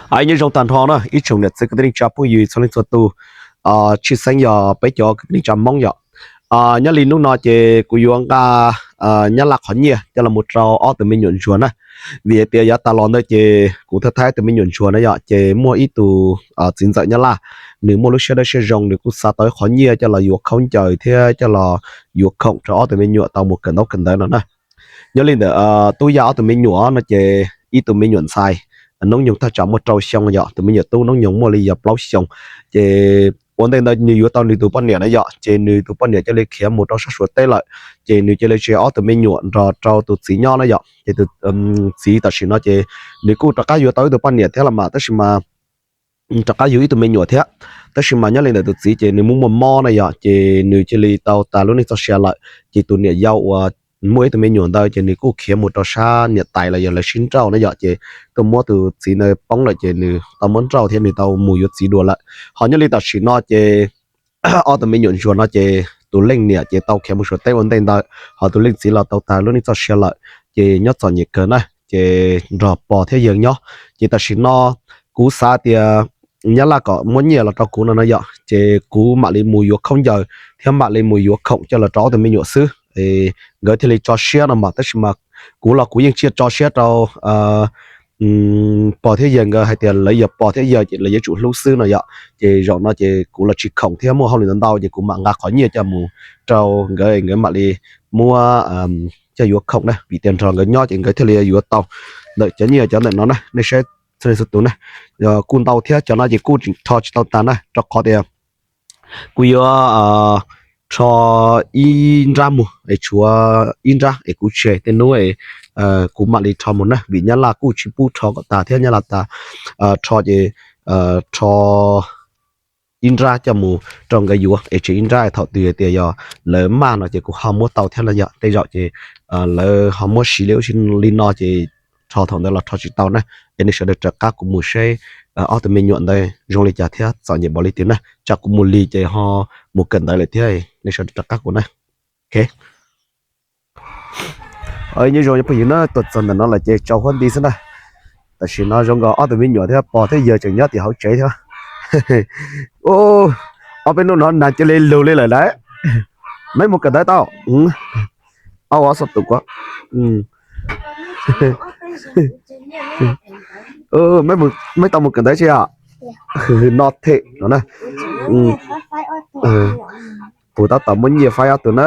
Nyob zoo tag nrho na ib tsoom niam txiv kwv tij neej tsa phooj ywg txhua leej txhua tus, tshwj xeeb yog peb cov kwv tij neej tsa Hmoob yom. Nyob li hnub no ces kuv yuav nqa Nyab Laj qhov nyiaj coj los mus rau ob tug me nyuam ntsuag na. Vim hais tias yav tas los ntawd ces kuv thiaj thaij tus me nyuam ntsuag na yom, ces muaj ib tug txiv ntxawm Nyab Laj, nws muaj lub siab dawb siab zoo, nws kuj xa tau ib qhov nyiaj coj los yuav khaub ncaws thiab coj los yuav khoom rau ob tug me nyuam tau mus kawm ntaub kawm ntawv no na. Nyob li ntawm tub Yaj ob tug me nyuam no ces ib tug me nyuam ntxhais hnub nyoog thaj tsam muaj rau xyoo yom, tus me nyuam tub hnub nyoog muaj li yog plaub xyoo. Ces ua ntej ntawd nws yuav tau nws tus poj niam na yom, ces nws tus poj niam cia li khiav mus rau sab Suav teb lawm. Ces nws cia li tseg ob tug me nyuam nrog rau tus txiv nyob na yom. Ces tus txiv tam sim no ces nws kuj rov qab yuav tau ib tug poj niam thiab los mas, tab sis mas rov qab yug ib tug me nyuam thiab. Tab sis mas nyob li ntawm tus txiv ces nws muaj muaj mob na yom, ces nws cia li tau tas lub neej txoj sia lawm. Ces tus niam yau uas muaj ib tug me nyuam ntawd ces nws kuj khiav mus rau sab niam tais los yog lawv sib nrauj na yom, ces tuaj muab tus txiv ntawd poob lawm ces nws tau muab nrauj thiab nws tau mus yuav txiv dua lawm. Ho nyob li tam sim no ces ob tug me nyuam ntsuag no ces tus leej niam ces tau khiav mus Suav teb ua ntej ntawd, ho tus leej txiv los tau tas lub neej txoj sia lawm. Ces nyob txom nyem kawg na, ces nrog pog thiab yawg nyob. Ces tam sim no kuv xav tias Nyab Laj kom muab nyiaj los rau kuv no no yom, ces kuv mam li mus yuav khaub ncaws thiab mam li mus yuav khoom coj los rau ob tug me nyuam xwb. Nkawd thiaj li tso siab no mas, tab sis mas kuv los kuv yeej tsis tso siab rau pog thiab yawg nkawd, hais tias lawv yog pog thiab yawg ces lawv yuav tsum hlub xwb no yom. Ces zaum no ces kuv los tsis khoom thiab muaj hauj lwm ntau ntau, ces kuv mam nqa qhov nyiaj coj mus rau nkawd, nkawd mam li muab coj yuav khoom na, vim tias nrog nkawd nyob ces nkawd thiaj li yuav tau ntawm cov nyiaj cov ntawm no na. Nej saib txhua leej txhua tus na, kuj ntau thiab, cov no ces kuj tseem rho tsis tau tas na, rau qhov tias kuv yuav rho ib nrab mus es tshuav ib nrab es kuv tseg, tej hnub kuv mam li rho mus na, vim Nyab Laj kuj tsis pub rho kom tas thiab, Nyab Laj tas rho ces rho ib nrab coj mus rau nkawd yuav es tseg ib nrab, thaum twg tias yog lawv maj no ces kuv ho muab tau thiab no yom. Tej zaum ces lawv ho muab siv li ub siv li no ces rho thaum ntawd los rho tsis tau na. Es nej sawv daws rov qab kuv mus seb ob tug me nyuam ntawd zoo li cas thiab txom nyem npaum li twg na, tsam kuv mus lig ces ho mus kawm ntawv lawm thiab. Nej sawv daws rov qab kuv na. Nyob zoo phooj ywg na, tuaj txog ntawm no lawm ces tsaus huab nti xwb na. Tam sim no zoo nkaus ob tug me nyuam thiab pog thiab yawg tseem nyob tim hauv tsev thiab. Ob peb hnub no nag cia li lug li lawm lauj. Meb mus kawm ntawv tau? Ob xo tus kuv meb tau mus kawm ntawv tsis yom? No them no na. Kuv tab tom muab nyiaj faib ob tug na.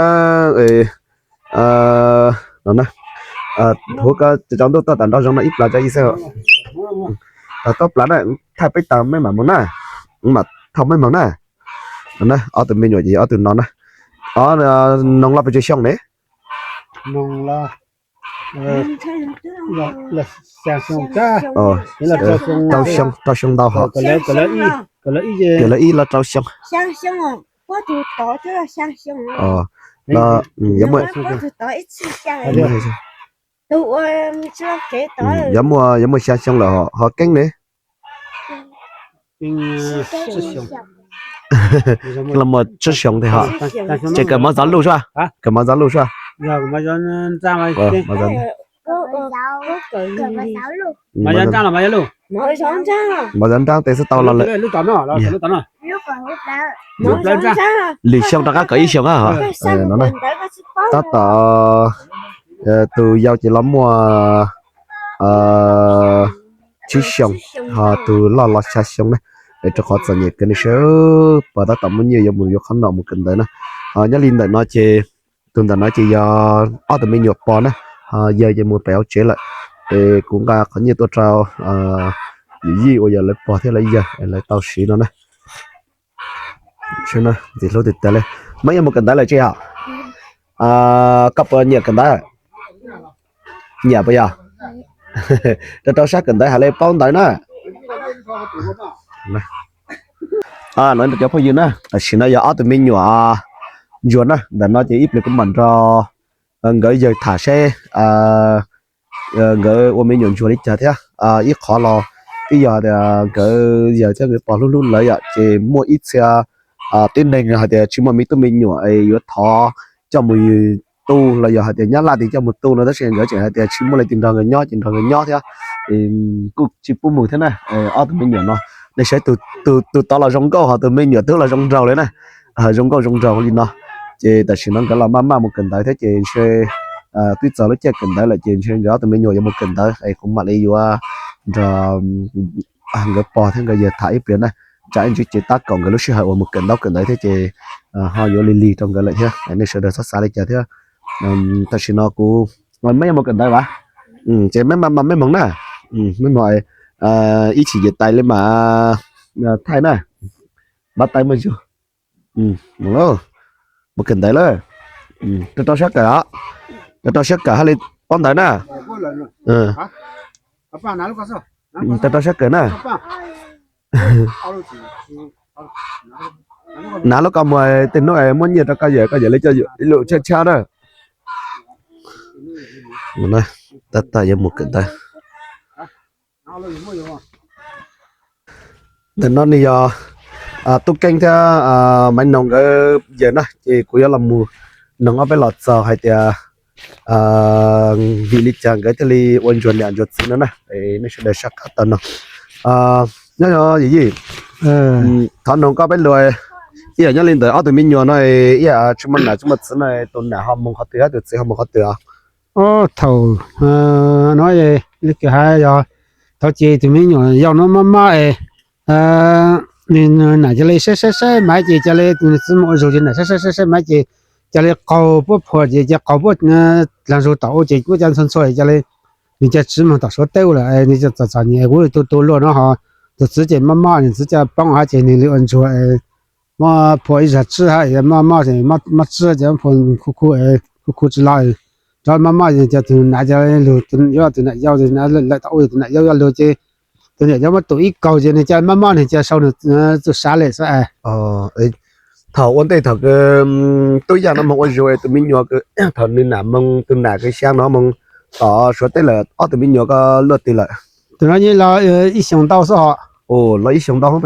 No na, huv ko cov ntuj tuaj tawm nrov zoo no ib plag tso ib xwb. Tau plag na, thaij peb tag meb mam mus na, mam thauj meb moog na. No na, ob tug me nyuam ces ob tug no na. Noog loj pes tsawg xyoo ne? Rau xyoo, rau xyoo ntau hos. Kws lawv ib los rau xyoo. Yuav muaj, yuav muaj xya xyoo lawm ho Keeb ne? Los muaj tsib xyoo tes ho. Ces kawm mov zov luj sua, kawm mov zov luj sua. Mov zov nraab tes xwb tau los lawm. Lwm xyoo rov qab kawm ib xyoo na. Tab tom tus yau ces los muaj tsib xyoo, ho tus loj los xya xyoo na. Es rau qhov txom nyem kawg ne seb pog tab tom muab nyiaj yuav mus yuav qhov no mus kawm ntawv na. Nyob li ntawm no ces tus ntawm no ces yog ob tug me nyuam pog na, ho yawg ces mus pem hauv tsev lawm. Es kuv nqa qhov nyiaj tuaj rau yawm yij uas yog lawv pog thiab lawv yawg es lawv tau siv no na. Ntxim hlub tiag tiag li. Meb yuav mus kawm ntawv lawm tsis yom? Koj puas nyiam kawm ntawv? Nyiam puas yog? Rau rau sab kawm ntawv hais li paub ntawv na. Cov phooj ywg na, tam sim no yog ob tug me nyuam ntsuag na, ntawm no ces ib pliag kuv mam nrog nkawd yawg tham seb nkawd ua me nyuam ntsuag li cas thiab. Ib qhov los twb yog tias nkawd yawg thiab nkawd pog hlub hlub lawv yom, ces muaj ib txhia tib neeg hais tias tsis muaj me tub me nyuam es yuav thov coj mus tu los yog hais tias nyab laj tis coj mus tu no, tab sis nkawd tseem hais tias tsis muaj leej twg nrog nkawd nyob ces nrog nkawd nyob thiab. kuj tsis pub mus thiab na. Ob tug me nyuam no, nej saib, tus tod los zoo nkauj, ho tus me nyuam twb los zoo nraug li na. Zoo nkauj zoo nraug li no. Ces tam sim no nkawd los maj maj mus kawm ntawv thiab ces ntshe twb txog lub caij kawm ntawv lawm ces ntshe nkawd ob tug me nyuam yuav mus kawm ntawv es kuv mam li yuav nrog nkawd pog thiab nkawd yawg tham ib pliag na. Tsam ib ntsis ces tab kaum nkawd lub sij hawm uas mus kawm ntaub kawm ntawv thiab ces ho yuav lig lig rau nkawd lawm thiab. Nej sawv daws txhob xav li cas thiab. Tam sim no kuv, meb yuav mus kawm ntawv vas? Ces meb maj maj meb moog na. Meb moog, ib chim ces tais li mas thaij na. Npab tais muaj zug. Mus kawm ntawv lawm. Rau rau siab kawm os. Rau rau siab kawm hab li paub ntawv na. Rau rau siab kawm na. Nav lub koj mus, tej hnub muab nyiaj rau koj yawm, koj yawm li coj ib lub tshab tshab na. Tab tom yuav mus kawm ntawv. Ntawm no nws yog Tub Keeb thiab Maiv Noog nkawd yawm na, ces kuv yuav los mus noog ob peb los txog hais tias vim li cas nkawd thiaj li ua ntsuag niam ntsuag txiv no na. Nej sawv daws sab qab tau noog. Nyob yim yij, thov noog koj peb lus, ib yam nyob li ntawm ob tug me nyuam no, ib yam tsis muaj nam tsis muaj txiv no, tus nam ho moog qhov twg hab tus txiv ho moog qhov twg os? Thaum no li kws has yog thaum ces tus me nyuam yaus no maj maj es nws nam cia li saib saib saib maiv ces cia li nws txiv mus ua zug ces nam saib saib saib saib maiv ces cia li qaug puab phuam ces cia qaug puab dlaag zug tom ua ces puab ca ntxhua ntxhua cia li nws ca tsi moog tom Suav teb ua lawm. Nws txom txom nyem kuv tu tu luag no ho tus txiv ces maj maj nws txiv ca poob hab ces nws li ua ntsuag muab phuam ib zag tsib hab maj maj maj tsib ces muab phuam khu khu khu khu tsi lug, rov maj maj ces tus nam ca lug yuav tus nam yau, lawm thaum ua tus nam yau yuav lug ces tus nam yau muab tum ib kaug ces nws ca maj maj nws ca sau nws txuj sa lawm xwb. Thaum ua ntej thaum kws Tub Yaj no moog ua zug es tus me nyuam kws thaum nws nam moog tus nam kws xyaa no moog tom Suav teb lawm ob tug me nyuam ko luaj twg lawm? Tus no yeej los ib xyoos ntau xwb hos. Los ib xyoos ntau, ib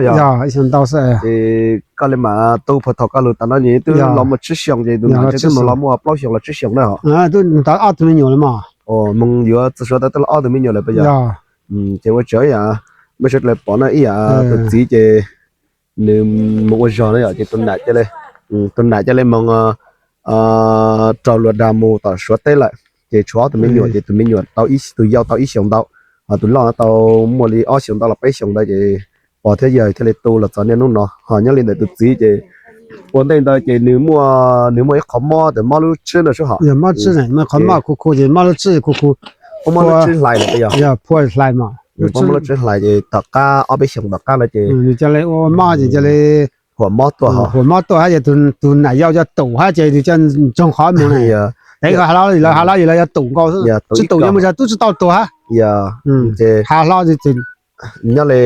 xyoos ntau xwb. Ces koj li mas tu puag thaum koj lug tas no ces twb los muaj tsib xyoos ces tus nam tseem twb mus los muaj plaub xyoos los tsib xyoos na hos. Twb tau ob tug me nyuam lawm mas. Moog yuav txug Suav teb twb los ob tug me nyuam lawm puas yog? Ces ua tsaug ib yam, mej sawv daws pom na ib yam tus txiv ces nws moog ua zog na yom ces tus nam ca li moog raug luag dag mus tom Suav teb lawm. Ces tshuav ob tug me nyuam ces tus me nyuam tau ib, tus yau tau ib xyoos ntau, ho tus loj no tau muaj li ob xyoos ntau los peb xyoos ntawd ces pog thiab yawg thiaj li tu los txog niaj hnub no. Ho nyob li ntawm tus txiv ces ua ntej ntawd ces nws muaj, nws muaj ib qhov mob, mob lub tsib no sub hom. Mob lub tsib, qhov mob khu khu ces mob lub tsib khu khu. Mob lub tsib hlais lawm, yog phuam hlais mas, mob lub tsib hlais ces tom qab ob peb xyoos tom qab no ces nws ca li ua mob ces ca li huam mob tuaj, huam mob tuaj hab ces tus nam yau ca tum hab ces nws ca ntsoog qhov mus na. Tev ko has lo lawv has lo lawv yuav tum nkaus, tsis tum yuav mus zog tub tsis tau tuag hab. Has lo nyob li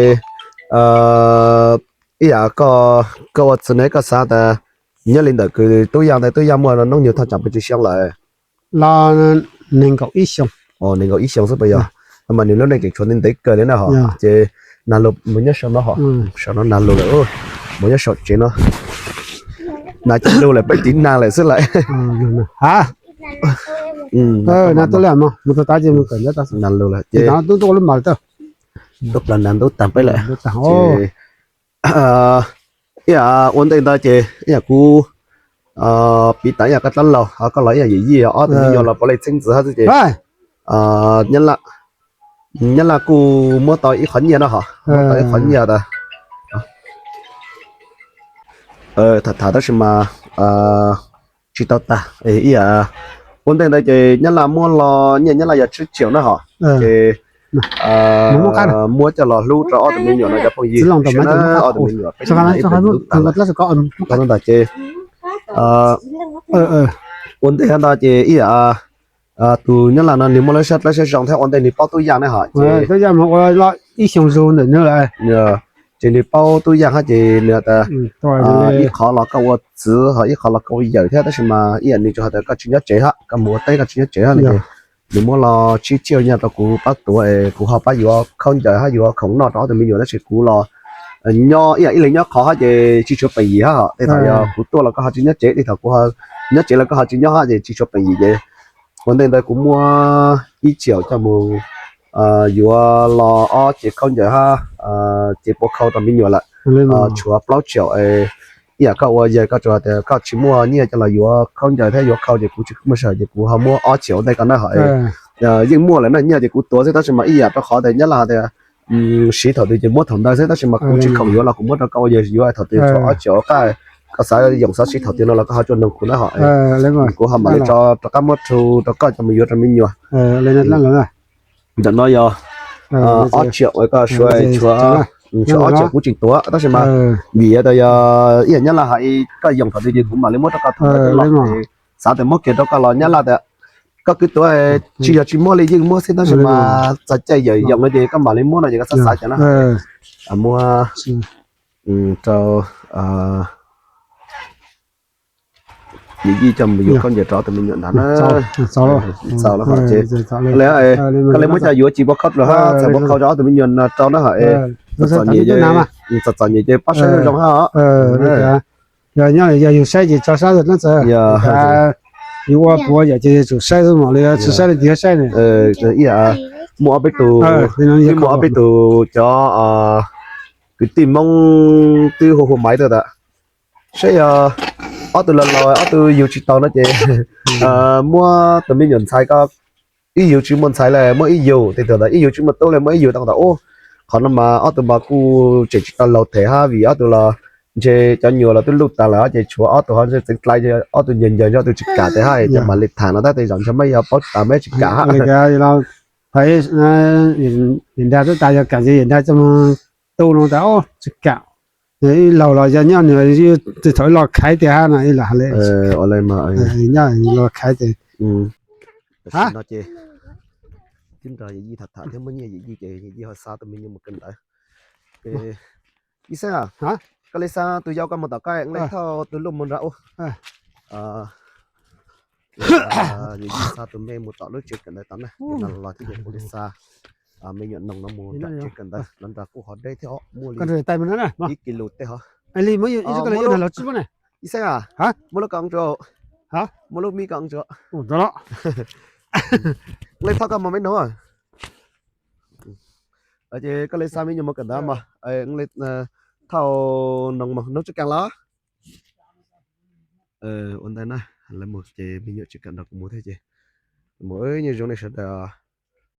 ib yam koj ua txiv ne koj xav tas nyob li ntawm kws Tub Yaj ntawd Tub Yaj muaj noob nyoog thaj tsam pes tsawg xyoo lawm? Los nees nkaum ib xyoo. Nees nkaum ib xyoo xwb puas yog? Mas nws lub neej tseem tshuav ntev ntev kawg li na hos. Ces nag lug mus nyob saum no hos, saum no nag lug lawm, mus nyob saum tsev no. Nag ces lug lawm peb tiv nag lawm xwb lawm. Nag lug lawm ces tub plaws nag ntub tag peb lawm. Ib yam ua ntej ntawd ces ib yam kuv piv tas ib yam koj dab laug, koj los ib yam yim yij, ob tug me nyuam los puav leej txheeb ntxwv hab xwb ces Nyab Laj kuj muab tau ib qhov nyiaj na hos, muab tau ib qhov nyiaj tas tham tham tab sis mas tsis tau tag. Ib yam ua ntej ntawd ces Nyab Laj muab los nyiaj Nyab Laj yog tsib triệu na hos, ces muab coj los hlub rau ob tug me nyuam no cov phooj ywg, ob tug me nyuam peb ntawd ces ua ntej ntawd ces ib yam tus Nyab Laj no nws muaj lub siab dawb siab zoo thiab ua ntej nws paub Tub Yaj na hos, ces ib xyoo zug ntawm nws lawm. Ces nws paub Tub Yaj hab ces nws tas ib qhov los koj ua txiv ho ib qhov los koj ua yawm thiab, tab sis mas ib yam nws tsuas hais tas koj tsis nyob tsev hab, koj mus ua teb koj tsis nyob tsev hab no ces nws muab los tsib triệu nyiaj rau kuv pab tuav es kuv ho pab yuav khaub ncaws hab yuav khoom noj rau ob tug me nyuam, tab sis kuv los nyob ib yam ib leeg nyob qhov hab ces tsis tshuav peem yim hab hos. Tej thaum yog kuv tuaj los koj ho tsis nyob tsev, tej thaum kuv nyob tsev los koj ho tsis nyob hab ces tsis tshuav peem yim ces ua ntej ntawd kuv muab ib triệu coj mus yuav los ob cev khaub ncaws hab cev pua khau rau me nyuam lawm, tshuav plaub tsiaum. Ib yam koj ua yawg koj tsuas hais tias koj tsis muaj nyiaj coj los yuav khaub ncaws thiab yuav khau ces kuv tsis muaj sij hawm ces kuv ho muab ob tsiaum ua ntej koj na hos. Yeej muaj lawm na, nyiaj ces kuv tuav xwb tab sis mas ib yam rau qhov tias nyab laj hais tias siv thaum twg ces muab thaum ntawd xwb tab sis mas kuv tsis khoom yuav los kuv muab rau koj ua yawg yuav thaum twg tshuav ob tsiaum qab, koj xav yoom xav siv thaum twg no los koj ho tsuas noog kuv na hos. Kuv ho mam li tso rov qab muab rhu rau koj coj mus yuav rau me nyuam. Ntawm no yog ob tsiaum uas koj suav tshuav, tshuav ob tsiaum kuv tseem tuav tab sis mas vim yog tias yog ib yam nyab laj hais koj yoom thaum twg ces kuv mam li muab rau koj thaum ntawd los. Xav tias muab kiag rau koj los nyab laj tias koj kwv tuav tsis yog tsis muab li yeej muab xwb tab sis mas txog caij yawm yoom no ces koj mam li muab no ces koj xav xav cov na. Muab rau yij coj mus yuav khaub ncaws rau ob tug me nyuam ntawd na. Txaus lawm, koj le muab cov yuav tsis pov khau los hab txhais pov khau rau ob tug me nyuam no rau na hos. Txom txom nyem ces pab saib zoo zoo hab. Yog nyob yog yus saib ces tso sab no txawm, yus ua puav yam ces tsum saib xwb mam li, tsis saib li tsis saib ne. Muaj ob peb tug, muaj ob peb tug cov kwv tij Hmoob twb hu hu maiv tuaj tas saib yog ob tug laus laus ob tug yug tsis tau no ces muab tus me nyuam ntxhais ko, ib yug tsis muaj ntxhais li muab ib yug, tej tug tas ib yug tsis muaj tub li muab ib yug tau tas ub. Qhov no mas ob tug mas kuj tseem tsis tau laus them hab vim ob tug los ntshe cov nyuam los twb luj tas lawm ces tshuav ob tug ho ntshe txeev dlai, ob tug ncaws ncaws ntshe ob tug tsis kam tes hab ces mam li tham no tab tej zaum ntshe meb yog paub tas meb tsis kam hab. Yawm nrag twb tas yog kam ces yawm nrag coj mus tu no tas tsis kam. Ib laug los yog nyob nws thaum ib los khaiv tias hab no ib los hais li. Nyob los khaiv tias no ces twb nrog yawm yij tham tham thiab muaj nyiaj yawm yij ces yawm yij ho xa tus me nyuam mus kawm ntawv. Ib xeeb, koj li xa tus yau koj mus tom koj, le thauj tus luj mus nrog ub. Yawm yij xa tus me mus tom lub tsev kawm ntawv tom na, los thiab ces kuv li xa me nyuam noog no mus tom tsev kawm ntawv los nrog kuj ho deb thiab os, muaj li ib kis lus tej hos. Ib xeeb, muaj lub koj tsuav, muaj lub me koj tsuav. Le thauj koj mus me noog. Ces koj li xa me nyuam mus kawm ntawv mas thauj noog mus noog tsis kam los. Ua ntej na, lawv mus ces me nyuam tsis kam nrog kuv mus thiab ces mus nyob zoo nej sawv daws.